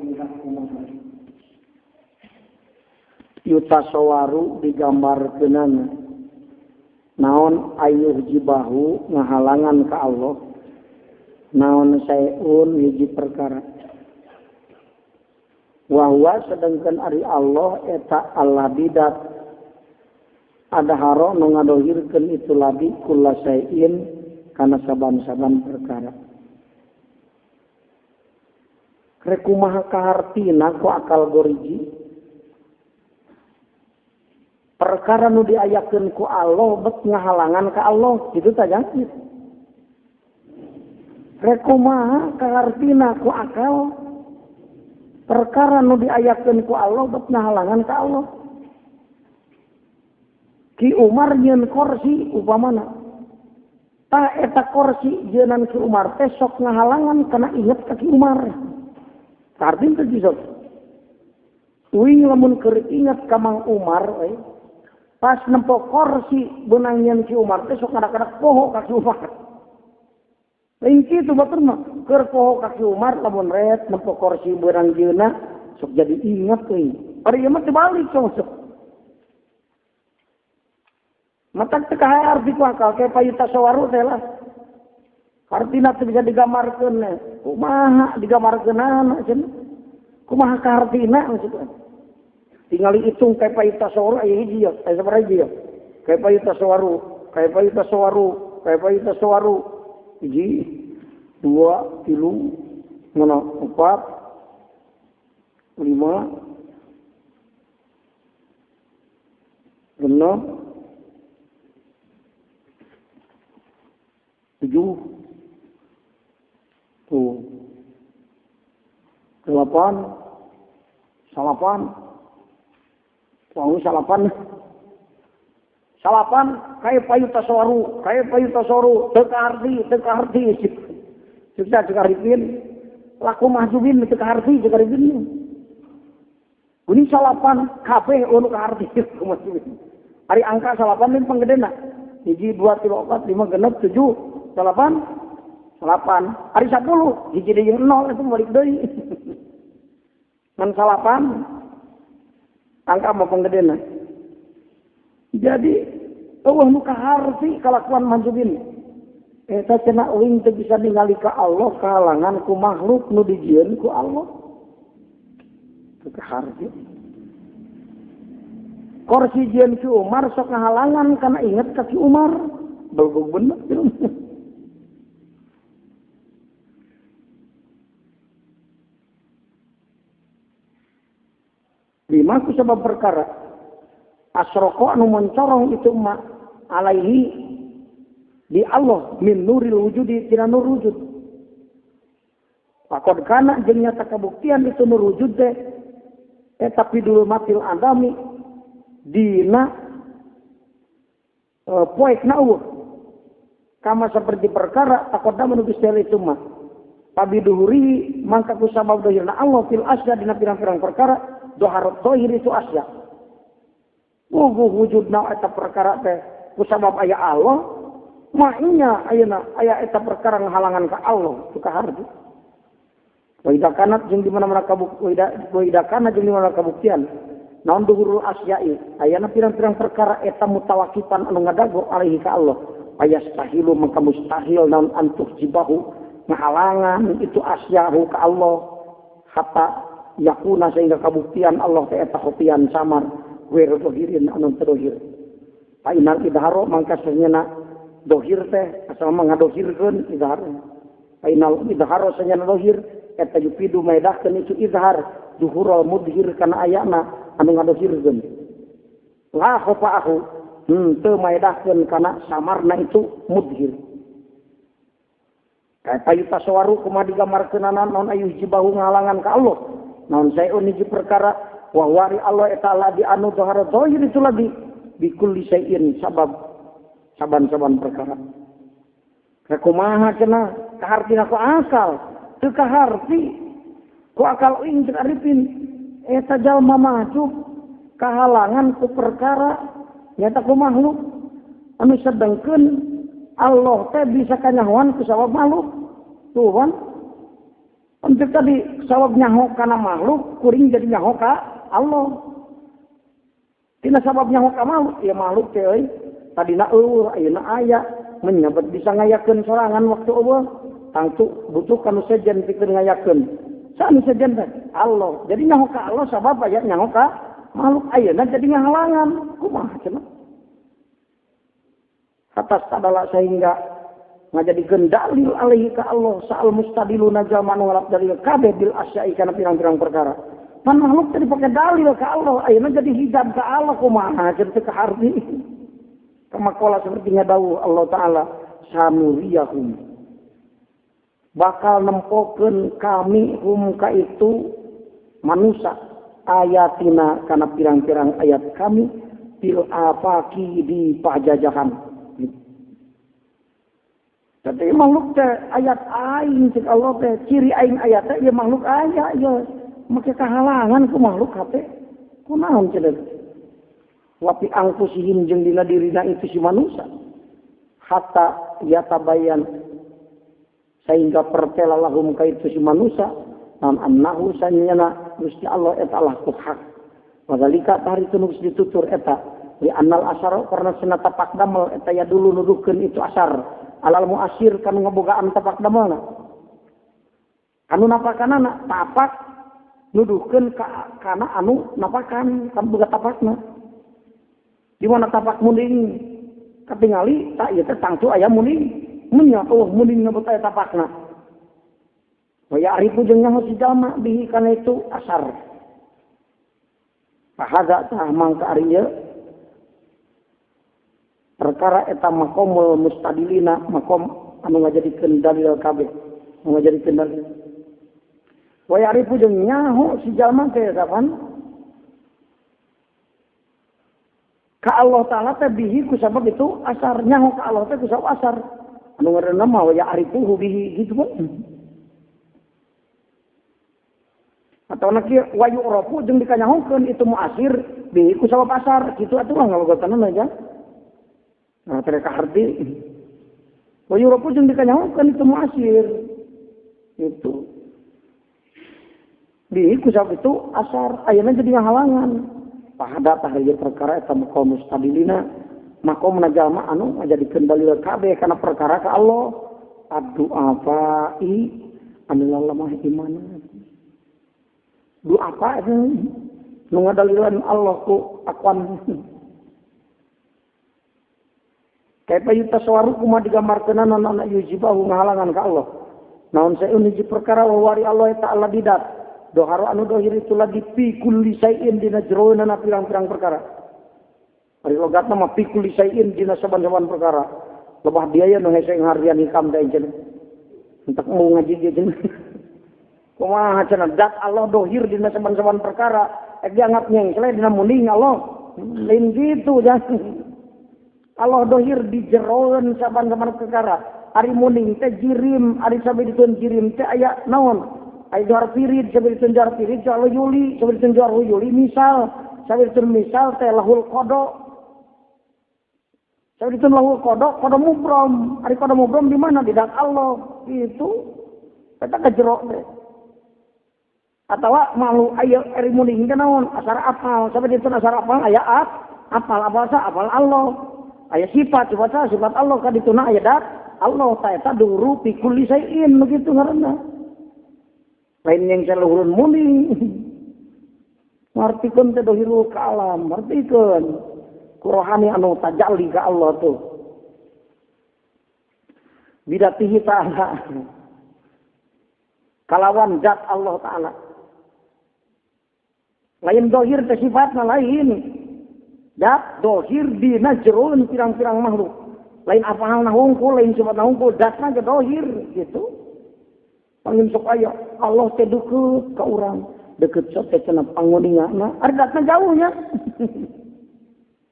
lihat kumaha. Yutasawaru digambarkeunana naon ayuh jibahu ngahalangan ka Allah naon saeun hiji perkara. Wa huwa sedengkeun ari Allah eta Allah bidat ada haro nu ngadohirkeun itu labi kula saein kana saban-saban perkara. Rek kumaha kahartina ku akal goriji perkara nu diayakeun ku Allah bet ngahalangan ka Allah kitu tah jangkit. Rek kumaha kahartina ku akal perkara nu diayakeun ku Allah bet ngahalangan ka Allah. Ki Umar nyeun kursi upamana tah eta kursi jeunan Ki Umar teh sok ngahalangan kana inget ka Ki Umar. Kartin teh sok. Uing lamun keur inget ka Mang Umar euy pas nempo kursi beunang nyeun Ki Umar teh sok ngadak-ngadak poho ka Ki Umar. Lain kitu batur mah keur poho ka Ki Umar lamun ret nempo kursi beunang jieuna sok jadi inget euy. Ari ieu mah tibalik sok. Matak teu kaharti ku akal ke payutasawaru teh lah. Artina teu bisa digambarkeun kumaha digambarkeunana cenah. Kumaha kahartina maksudna. Tingali hitung kaya payutasawaru aya hiji ya, aya sabaraha hiji ya. Kaya payutasawaru, kaya payutasawaru, kaya payutasawaru. Hiji, dua, tilu, ngono, empat, lima, genep, 7, tuh, 8, 9, mau 9, 9, kaya payutasawaru, teu kaharti, cek cek arifin, laku mahjubin teu kaharti cek arifin. Guni 9 kabeh anu kaharti mahjubin. Ari angka 9 ini panggedena. 1, 2, 3, 4, 5, 6, 7, 8, 8. Ari 10, hiji deui 0 itu balik deui. Ngan 9 angka mah panggedena. Jadi eueuh nu kaharti kalakuan mahjubin. Eta cenah uing teu bisa ningali ka Allah kahalangan ku makhluk nu dijieun ku Allah. Teu kaharti. Kursi jieun Ki Umar sok ngahalangan kana inget ka Ki Umar. Belgog bener. Lima ku sebab perkara asroko anu mencorong itu ma alaihi di Allah min nuril wujudi tina nur wujud. Pakod kana jeung nyata kabuktian itu nur wujud teh eta pidul matil adami dina poekna eueuh. Kama seperti perkara takodama nu geus itu mah pabiduhuri mangka ku sabab dohirna Allah fil asya dina pirang-pirang perkara doharot dohir itu asya. Wujuh wujudna eta perkara teh ku sabab aya Allah maknya ayeuna aya eta perkara ngahalangan ka Allah tu kaharti. Wa idza kanat jeung di mana-mana kabuktian naon duhurul asyai ayana pirang-pirang perkara eta mutawakipan anu ngadago alaihi ka Allah ayastahilu maka mustahil naon antuh jibahu ngahalangan itu asyahu ka Allah hatta yakuna sehingga kabuktian Allah teh eta khofian samar wir dohirin anu terdohir fa inal idharo mangka sanyana dohir teh asal ngadohirkeun idhar fa inal idharo sanyana dohir eta yufidu maedahkeun itu idhar duhurul mudhir kana ayana anu ngadohirkeun la khofaahu teu maedahkeun kana samarna itu mudhir. Kaya payutasawaru kumaha digambarkeunana naon ayuh jibahu ngahalangan ka Allah naon saeun hiji perkara wa wari Allah eta ladi anu dohara dohir itu lagi bikulli saein sabab saban-saban perkara. Rek kumaha cenah kahartina ku akal teu kaharti ku akal uing cek arifin eta jalma mahjub kahalangan ku perkara nyata ku makhluk anu sedengkeun Allah teh bisa kanyahoan ku sabab makhluk. Tuh kan Untuk tadi sabab nyaho kana makhluk kuring jadi nyaho ka Allah. Tina sabab nyaho ka makhluk ya makhluk teh euy tadina eueuh ayeuna aya menyabet bisa ngayakeun sorangan waktu eueuh tangtu butuh kanu sejen pikeun ngayakeun. Saanu sejen teh Allah. Jadi nyaho ka Allah sabab aya nyaho ka makhluk ayeuna jadi ngahalangan. Kumaha cenah? Atas tadala sehingga ngajadikeun dalil alaihi ka Allah sa'al mustadiluna jalma nu ngalap dalil kabeh bil asya'i kana pirang-pirang perkara. Pan makhluk teh dipake dalil ka Allah ayeuna jadi hijab ka Allah kumaha cenah teu kaharti. Kamakola sepertinya dawuh Allah Ta'ala sanuriyahum bakal nempokeun kami hum ka itu manusia ayatina kana pirang-pirang ayat kami bil afaqi di pajajahan. Tapi makhluk teh ayat aing cek Allah teh ciri aing ayat teh ya makhluk aya ya make kahalangan ku makhluk hate kunaon cenah wapi angkusihim jeung dina dirina itu si manusia hatta yatabayan sehingga pertela lahum ka itu si manusia nam annahu sanyana Gusti Allah eta Allah ku hak wadalika tari nu geus ditutur eta li annal asar karena cenah tapak damel eta ya dulu nuduhkeun itu asar alal muasir kanu ngebogaan tapak damelna anu napakanana tapak nuduhkeun ka kana anu napakan kan boga tapakna di mana tapak munding katingali tak ieu teh tangtu aya munding munya eueuh munding ngebot aya tapakna wa ya'rifu jeung nyaho si jalma bihi kana itu asar fahaza tah mangka ari ieu perkara eta maqamul mustadilina maqam anu ngajadikeun dalil kabeh anu ngajadikeun dalil wa ya'rifu jeung nyaho si jalma teh kapan ka Allah Ta'ala teh bihi ku sabab itu asar nyaho ka Allah teh ku sabab asar anu ngaranna mah wa ya'rifuhu bihi gitu kan atau na kieu wa yu'rafu jeung dikanyahokeun itu muasir bihi ku sabab asar kitu atuh mah ngalogotanna aja. Nah, mereka harti. Wa yurapu jeung dikanyahokeun itu muasir. Itu. Di kusab itu asar ayeuna jadi ngahalangan. Pahada tah ieu perkara eta maqam mustadilina, maqamna jalma anu ngajadikeun dalil kabeh kana perkara ka Allah. Addu'afai anu lemah imana. Du'afa nu ngadalilan Allah ku akuan. Kaifa yutasawwaru kuma digambarkeun anak yujibahu ngahalangan ka Allah. Naon saeun hiji perkara wari Allah ta'ala didat. Doharo anu dohir itu lagi fi kulli syai'in dina jeroeunana pirang-pirang perkara. Ari logatna mah fi kulli syai'in dina saban-saban perkara. Lebah biaya nu hese nghardian hikam teh cenah. Entek mau ngaji ge cenah. Kumaha cenah dat Allah dohir dina saban-saban perkara. Ek dianggap nyengkle dina munding Allah. Lain kitu jangan. Allah dohir di jeroan saban-saban perkara. Ari muning teh jirim, ari sampai ditun jirim teh aya naon? Aya johar pirid, sampai ditun johar pirid, johar yuli, sampai ditun johar yuli misal, sampai ditun misal teh lahul kodok. Sampai ditun lahul kodok, kodok mubrom. Ari kodok mubrom di mana? Di dak Allah. Itu eta kejero teh. Atawa malu aya ari muning teh naon? Asar apal, sampai ditun asar apal aya apal apal sa apal Allah. Aya sifat, sifat sifat Allah kadituna aya dat Allah ta eta duru fi kulli syai'in begitu ngaranna. Lain yang saluhurun muni. Ngartikeun teh dohirul ka alam, ngartikeun ku rohani anu tajalli ka Allah tuh. Bidatihi ta'ala. Kalawan zat Allah Ta'ala. Lain dohir teh sifatna lain. Dat dohir dina jeroan pirang-pirang makhluk. Lain apahalna hungkul, lain sifatna hungkul, datna ge dohir gitu. Pangin sok aya Allah teh deukeut ka urang, deukeut sok teh cenah panguningana, ari datna jauh nya.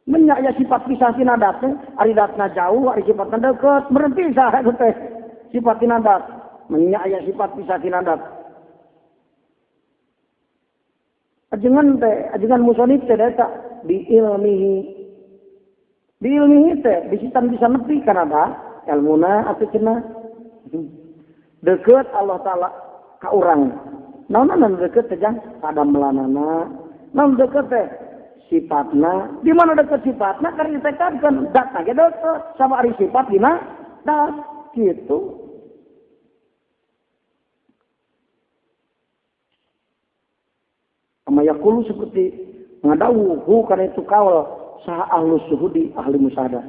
Menya aya sifat pisah tina dat teh, ari datna jauh, ari sifatna deukeut, berhenti saha eta teh sifat tina dat. Menya aya sifat pisah tina dat. Ajengan teh, ajengan musonif teh eta bi ilmihi. Bi ilmihi teh bisitan bisa nepi kana da ilmuna atuh cenah. Deukeut Allah Ta'ala ka urang. Naon anu deukeut teh jang padamelanana. Naon deukeut teh sifatna. Di mana deukeut sifatna keur ditekadkeun datna ge deukeut sama ari sifat dina dat kitu. Kama yaqulu seperti ngadawu hu kana itu kaul saha ahlu suhudi ahli musadah.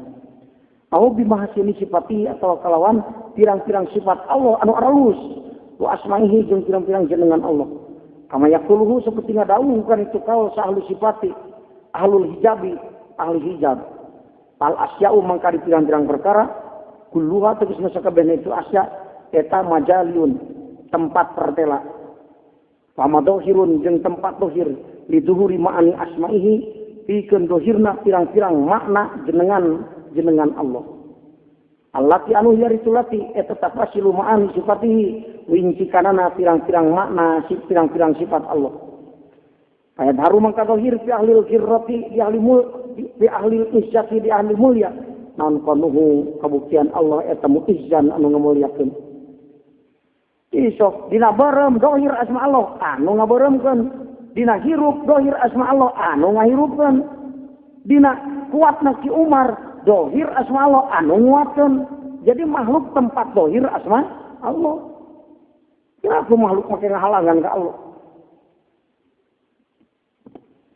Au bimahasini sifati atau kalawan pirang-pirang sifat Allah anu aralus wa asmaihi jeung pirang-pirang jenengan Allah. Kama yaquluhu seperti ngadawu kana itu kaul saha ahlu sifati ahlul hijabi ahli hijab. Al asya'u mangka di pirang-pirang perkara kulluha tegasna sakabehna itu asya eta majaliun tempat pertela. Pamadohirun jeung tempat dohir liduhuri ma'ani asma'ihi pikeun dohirna pirang-pirang makna jenengan jenengan Allah. Allati anu yaritulati eta tafasilu ma'ani sifatihi wincikanana pirang-pirang makna pirang-pirang sifat Allah. Ayat haru mangka dohir fi ahlil khirrati di ahli mul di ahli izzati di ahli mulya naon konuhu kabuktian Allah eta muizzan anu ngamuliakeun. Isok dina barem dohir asma Allah anu ngabaremkeun, dina hirup dohir asma Allah anu ngahirupkeun, dina kuatna Ki Umar dohir asma Allah anu nguatkeun. Jadi makhluk tempat dohir asma Allah. Kenapa makhluk make ngahalangan ka Allah?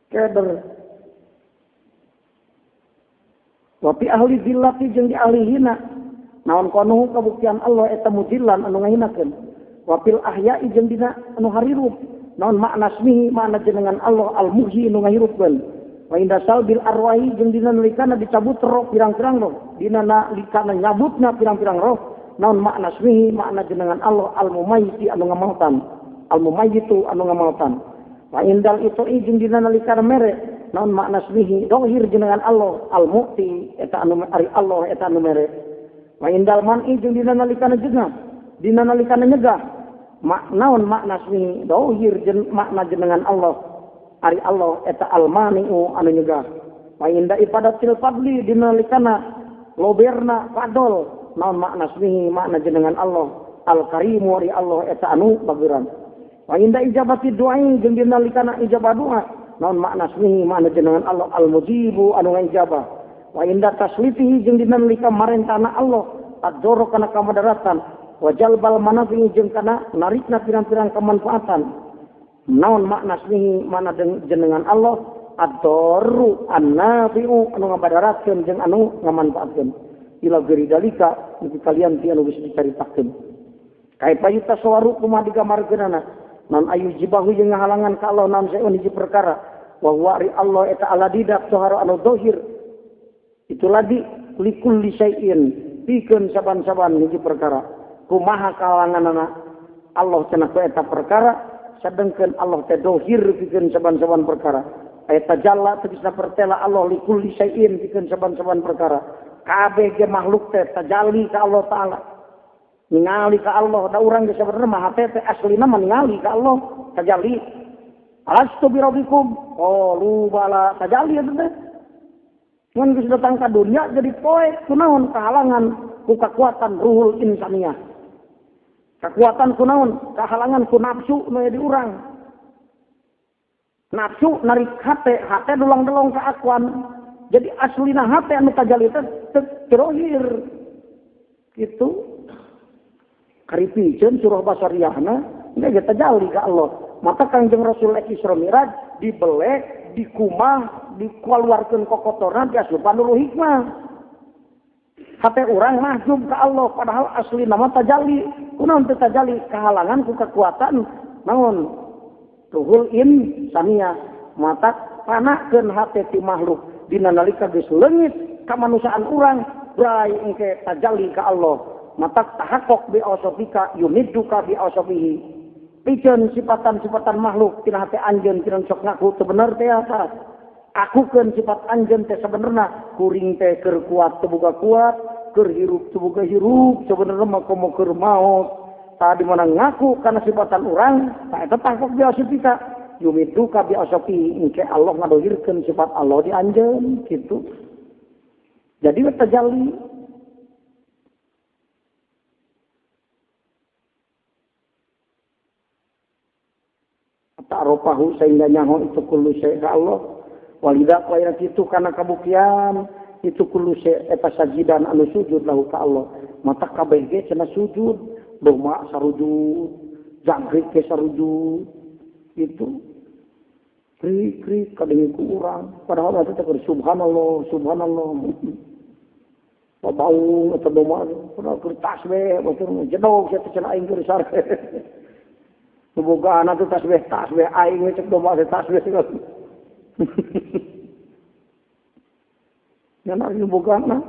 Keder. Wa fi ahli zillati jeung di ahli hina naon konuhu kabuktian Allah eta muzillan anu ngahinakeun. Wapil ahya'i jeung dina anu harirup naon makna smihi makna jenengan Allah al-muhyi nu ngahirupkeun. Wa inda salbil arwahi jeung dina nalikana dicabut roh pirang-pirang roh dina nalikana nyabutna pirang-pirang roh naon makna smihi makna jenengan Allah al-mumayyiti anu ngamautan al-mumayyitu anu ngamautan. Wa indal ito'i jeung dina nalikana mere naon makna smihi dohir jenengan Allah al-mu'ti eta anu ari Allah eta anu mere. Wa indal man'i jeung dina nalikana jengah dina nalikana nyegah naon makna smihi dohir makna jenengan Allah ari Allah eta almani'u anu nyegah. Wa inda ibadatil fadli dina nalikana loberna fadol naon makna smihi makna jenengan Allah al-karimu ari Allah eta anu bageran. Wa inda ijabati du'ai jeung dina nalikana ijabah doa naon makna smihi makna jenengan Allah al-mujibu anu ngijabah. Wa inda taslifihi jeung dina nalika marentana Allah adzoro kana kamadaratan wajal bal manafi jeung kana narikna pirang-pirang kemanfaatan naon makna smihi mana jenengan Allah ad-darru an-nafi'u anu ngabadaratkeun jeung anu ngamanfaatkeun ila geri dalika mugi kalian ti anu geus dicaritakeun. Kaifa yutasawwaru kumaha digambarkeunana naon ayu jibahu jeung ngahalangan ka Allah naon saeun hiji perkara wa huwa ri Allah eta aladidak sohara anu dohir itu ladi likulli syai'in pikeun saban-saban hiji perkara. Kumaha kalanganana Allah cenah ku eta perkara sadengkeun Allah teh dohir pikeun saban-saban perkara. Eta jalla tegasna pertela Allah likulli syai'in pikeun saban-saban perkara. Kabeh ge makhluk teh tajalli ka Allah taala. Ningali ka Allah da urang ge sabenerna mah hate teh aslina mah ningali ka Allah tajalli. Alastu bi rabbikum qalu bala tajalli eta teh. Ngan geus datang ka dunya jadi poe kunaon kahalangan ku kakuatan ruhul insaniyah. Kekuatan kunaon kahalangan ku nafsu nu di urang. Nafsu narik hate, hate dolong-dolong ka akuan. Jadi aslina hate anu tajalli teh terohir. Kitu. Karipiceun surah basariyahna ge tajalli ka Allah. Maka Kangjeng Rasul Isra Mi'raj dibelek, dikumah, dikeluarkeun kokotoran diasupan dulu hikmah. Hate urang mahjub ka Allah padahal asli nama tajalli. Kunaon teu tajalli kahalangan ku kekuatan naon ruhul insaniyah mata panakeun hate ti makhluk dina nalika geus leungit kamanusiaan urang brai engke tajalli ka Allah mata tahaqqaq bi awsafika yumidduka bi awsafihi pikeun sifatan-sifatan makhluk tina hate anjeun tina sok ngaku teu bener teh apa akukeun sifat anjeun teh sabenerna kuring teh keur kuat teu boga kuat keur hirup teu boga hirup sabenerna mah komo keur maot tadi mana ngaku kana sifatan urang ta eta tahaqquq bi awsafika yumidduka bi awsafihi engke Allah ngadohirkeun sifat Allah di anjeun kitu. Jadi tajalli aropahu sehingga nyaho itu kullu syai' ka Allah walida qaya kitu kana kabuktian itu kullu syai' eta sajidan anu sujud lahu ka Allah mata kabeh ge cenah sujud domba sarujud jangkrik ge sarujud itu krik-krik kadenge ku urang padahal eta teh subhanallah subhanallah bau atau domba padahal keur tasbih batur jedog sia teh cenah aing keur sare boga anak teh tasbih tasbih aing cek domba teh tasbih ngan ari boga anak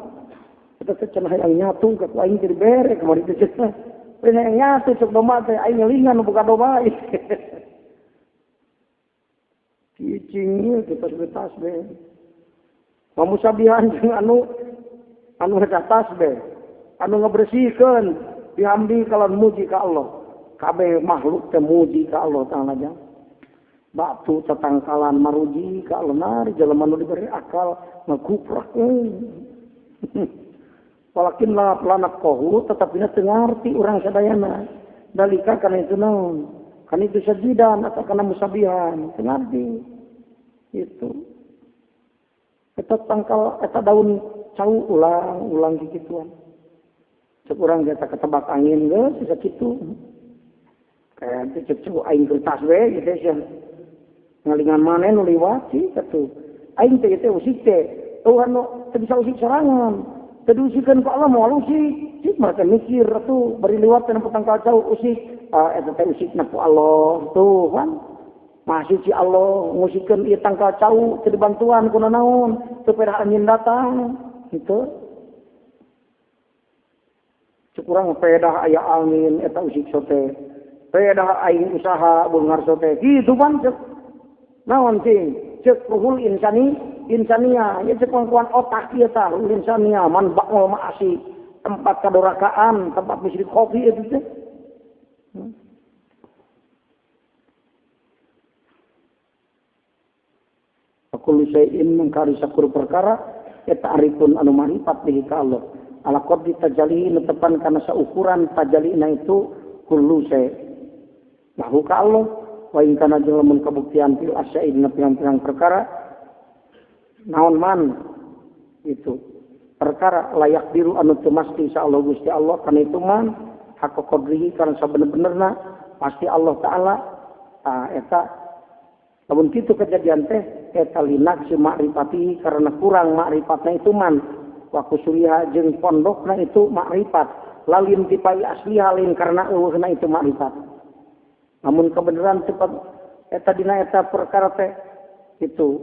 eta teh cenah hayang nyatu ka ku aing teh dibere kamari teh cenah hayang nyatu cek domba teh aing ngelingan boga domba cicing teh tasbih tasbih pamusabihan jeung anu anu rek tasbih anu ngabersihkeun bihamdi kalawan muji ka Allah kabeh makhluk teh muji ka Allah Ta'ala jang batu tetangkalan maruji ka Allah nari jelema nu diberi akal ngakuprak walakin la lanak qahu tetapina teu ngarti urang sadayana dalika kana itu naon kana itu sajidan atau kana musabihan teu ngarti itu eta tangkal eta daun cau ulang-ulang kikituan cek urang ge eta ketebak angin geus bisa kitu kayak teh cek cau aing keur tasbih gitu sia ngalingan maneh nu liwat sih kitu aing teh teh usik teh eueuh nu teu bisa usik sorangan teu diusikeun ku Allah moal usik cik mah teh mikir atuh bari liwat teh tangkal cau usik eta teh usikna ku Allah tuh kan masih si Allah ngusikeun ieu tangkal cau teu dibantuan ku nanaon teu pedah angin datang gitu cukurang pedah aya angin eta usik sote pedah aing usaha beungar sote kitu pan cek naon cing cek ruhul insani insania ya cek kelakuan otak ieu tah ruhul insania man ba'ul ma'asi tempat kadorakaan tempat musyrik kopi itu teh kullu syai'in mengkari sakur perkara eta arifun anu marifat bihi ka Allah ala qadri tajalli netepan kana saukuran tajallina itu kullu syai' lahu ka Allah wa in kana lamun kabuktian fil asya'i dina pirang-pirang perkara naon man itu perkara layak biru anu teu masti insyaallah Gusti Allah kana itu man hak qadrihi kana sabener-benerna pasti Allah Ta'ala eta lamun kitu kejadian teh eta linaksi makrifati karena kurang makrifatna itu man wa kusuriha jeung pondokna itu makrifat lalin tipai asliha lain karena eueuhna itu makrifat namun kebenaran cepat eta dina eta perkara teh itu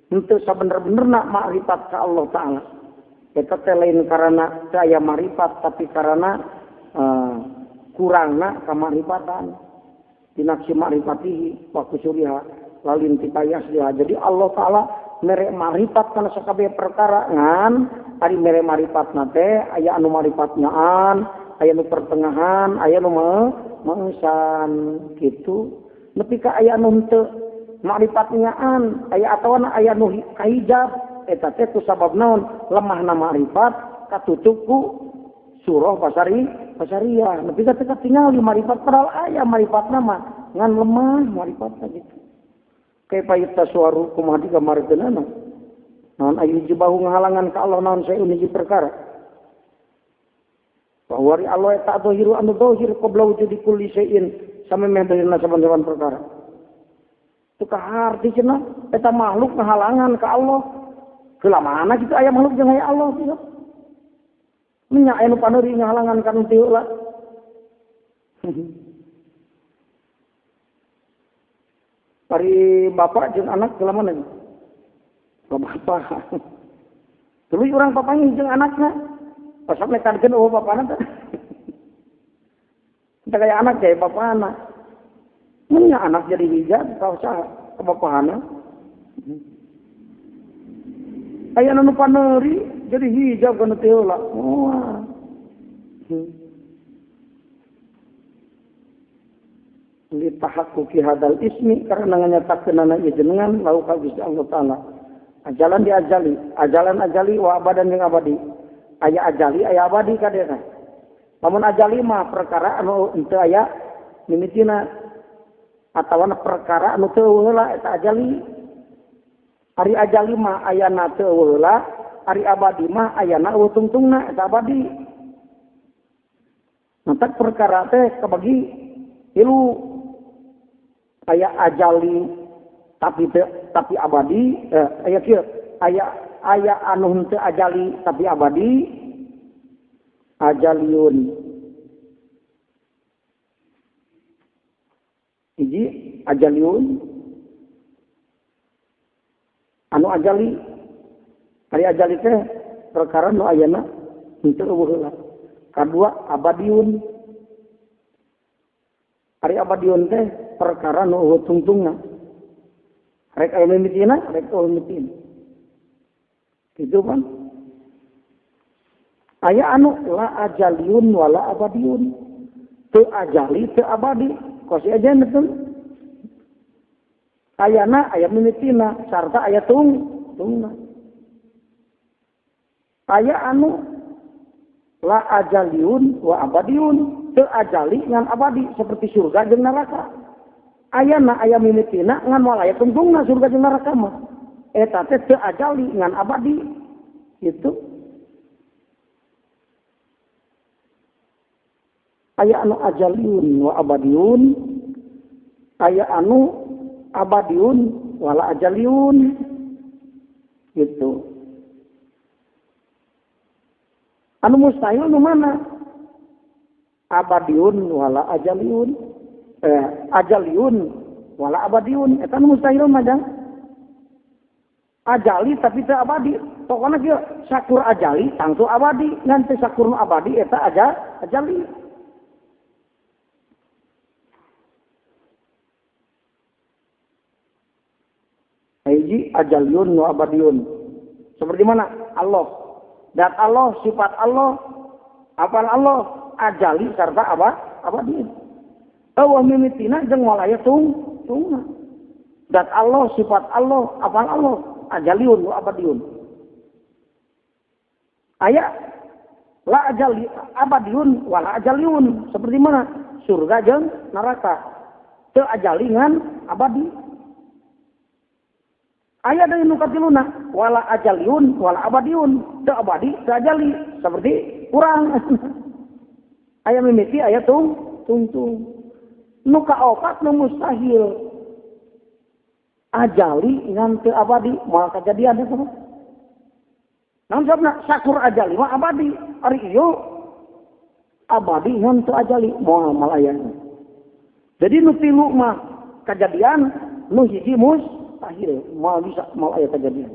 henteu sabener-benerna makrifat ka Allah Ta'ala eta teh lain karena teu aya makrifat tapi karena kurangna kamakrifatan dinaksi makrifatihi wa kusuriha lalin tipayas dia. Jadi Allah Ta'ala mere marifat kana sakabeh perkara ngan ari mere marifat na teh aya anu marifat ngaan aya nu pertengahan aya nu meusan kitu nepi ka aya anu henteu marifat ngaan aya atawana aya nu kahijab eta teh ku sabab naon lemahna marifat katutup ku surah basari basariah nepi ka teu katingali marifat padahal aya marifatna mah ngan lemah marifatna gitu kaifa yatasuwaru kumaha digambarkeunana naon ayu jibahu ngahalangan ka Allah naon saeun hiji perkara bahwa ri Allah eta zahiru anu zahir qabla wujudi kulli syai'in samemeh dalilna saban-saban perkara teu kaharti cenah eta makhluk ngahalangan ka Allah heula mana kitu aya makhluk jeung aya Allah kitu nya aya nu paneuri ngahalangan ka nu teu heula Pari bapak jeung anak heula mana? Ka bapak. Tuluy urang papanggih jeung anakna. Pas nekankeun eueuh bapana teh. Teu kaya anak jadi bapana. Mun anak jadi hijab ka saha ka bapana. Aya nu paneuri jadi hijab kana teu heula. Wah. Litahaqquqi hadal ismi karena nganyatakeunana ieu jenengan lau ka Gusti Allah Ta'ala ajalan diajali ajalan ajali wa abadan jeung abadi aya ajali aya abadi kadena lamun ajali mah perkara anu henteu aya mimitina Atawa perkara anu teu heula eta ajali. Ari ajali mah ayana teu heula, ari abadi mah ayana eueuh tungtungna eta abadi. Mantak perkara teh kabagi tilu, aya ajali tapi tapi abadi, aya kieu, aya anu henteu ajali tapi abadi, ajaliun. Hiji ajaliun anu ajali, ari ajali teh perkara nu ayana henteu eueuh heula. Kadua abadiun, ari abadiun teh perkara nu eueuh tungtungna, rek aya mimitina rek eueuh mimitina kitu kan. Aya anu la ajaliun wala abadiun, teu ajali teu abadi. Kosi aja betul. Ayana aya mimitina sarta aya tungna. Aya anu la ajaliun wa abadiun, teu ajali ngan abadi seperti surga jeung neraka. Ayana aya mimitina ngan moal aya tungtungna surga jeung neraka mah. Eta teh teu ajali ngan abadi gitu. Aya anu ajaliun wa abadiun, aya anu abadiun wala ajaliun gitu. Anu mustahil nu mana? Abadiun wala ajaliun, ajaliun wala abadiun, eta nu mustahil mah jang. Ajali tapi teu abadi. Pokona kieu sakur ajali tangtu abadi, ngan teu sakur nu abadi eta aja ajali. Hiji ajaliun wa abadiun. Seperti mana? Allah. Dan Allah, sifat Allah, apal Allah, ajali serta apa? Abadiun. Eueuh mimitina jeung moal aya tungtungna. Dan Allah, sifat Allah, apal Allah, ajaliun wa abadiun. Aya la ajali abadiun wala ajaliun. Seperti mana? Surga jeung neraka. Teu ajali ngan abadi. Aya deui nu katiluna wala ajaliun wala abadiun, teu abadi teu ajali, seperti urang. Aya mimiti aya tungtung. Nu kaopat nu mustahil. Ajali ngan teu abadi moal kajadian eta mah. Naon sababna? Sakur ajali mah abadi, ari ieu abadi ngan teu ajali moal aya. Jadi nu tilu mah kajadian, nu hiji mustahil, mau bisa mau aya kejadian.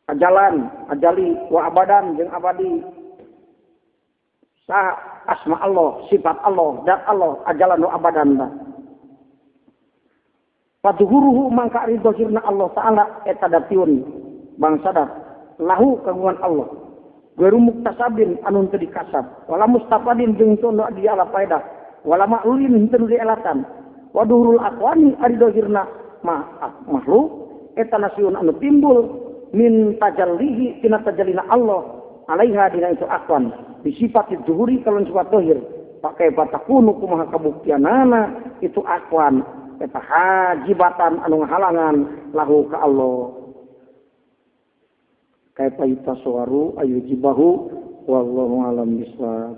Ajalan, ajali, wa abadan jeung abadi. Sa asma Allah, sifat Allah, dat Allah, ajalan wa abadan ta. Fadhuruhu mangka ridho sirna Allah Ta'ala eta datiun bangsa dat lahu kagungan Allah. Gairu muktasabin anu teu dikasab, wala mustafadin jeung teu di ala faedah. Wala ma'lulin henteu dielatan. Wa duhurul aqwani ari dohirna makhluk eta nasiun anu timbul min tajallihi tina tajallina Allah alaiha dina itu aqwan bisifati duhuri kalon sifat dohir pakai batakunu kumaha kabuktianana itu aqwan eta hajibatan anu ngahalangan lahu ka Allah. Kaifa yutasawaru ayujibahu wallahu alam bisawab.